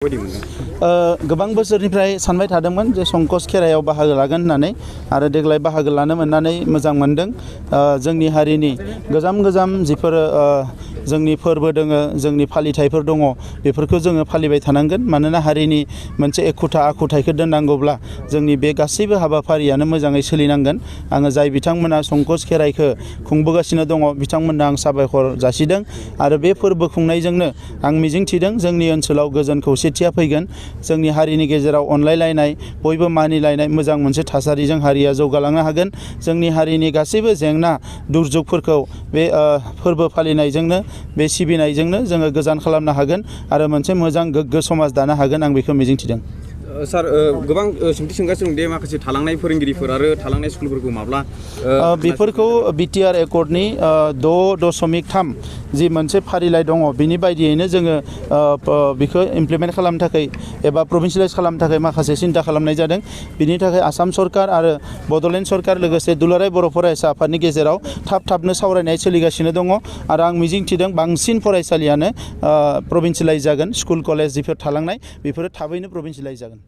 गोबां बोसोरनिफ्राय सानबाय थादोंमोन जे संकस खेराइयाव बाहागो लागोन होननानै आरो देग्लाय बाहागो लानो मोननानै मोजां मोनदों। जोंनि हारिनि गोजाम जिफोर जोंनि फोरबो दोङो, जोंनि फालिथायफोर दङ, बेफोरखौ जोङो फालिबाय थानांगोन। मानोना हारिनि मोनसे एखुथा आखुथायखौ दोननांगौब्ला जोंनि बे गासैबो हाबाफारियानो मोजाङै सोलिनांगोन। आङो जाय बिथांमोना संकस खेराइखौ खुंबोगासिनो दङ बिथांमोननो आं साबायखर जासिदों आरो बे फोरबो खुंनायजोंनो आं मिजिंथिदों जोंनि ओनसोलाव गोजोन खौसेथिया फैगोन। जोंनि हारिनि गेजेराव अनलायलायनाय, बयबो मानिलायनाय मोजां मोनसे थासारिजों हारिया जौगालांनो हागोन। जोंनि हारिनि गासैबो जेंना दुर्जुगफोरखौ बे फोरबो फालिनायजोंनो, बे सिबिनायजोंनो जोङो गोजान खालामनो हागोन आरो मोनसे मोजां गोग्गो समाज दानो हागोन। आं बेखौ मिजिंथिदों। सार, गोबां सोंथि सोंगासिनो दं दे माखासे थालांनाय फोरोंगिरिफोर आरो थालांनाय स्कुलफोरखौ माब्ला बेफोरखौ बिटिआर एकर्डनि 6.3 जि मोनसे फारिलाइ दङ बिनि बायदियैनो जोङो बेखौ इमप्लिमेन्ट खालामनो थाखाय एबा प्रभिन्सियेलाइज खालामनो थाखाय माखासे सिन्था खालामनाय जादों। बिनि थाखाय आसाम सरकार आरो बड'लेण्ड सरकार लोगोसे दुलाराय बर' फरायसा आफादनि गेजेराव थाबनो सावरायनाय सोलिगासिनो दङ आरो आं मिजिंथिदों बांसिन फरायसालियानो प्रभिन्सियेलाइज जागोन। स्कुल कलेज जिफोर थालांनाय बेफोरो थाबैनो प्रभिन्सियेलाइज जागोन।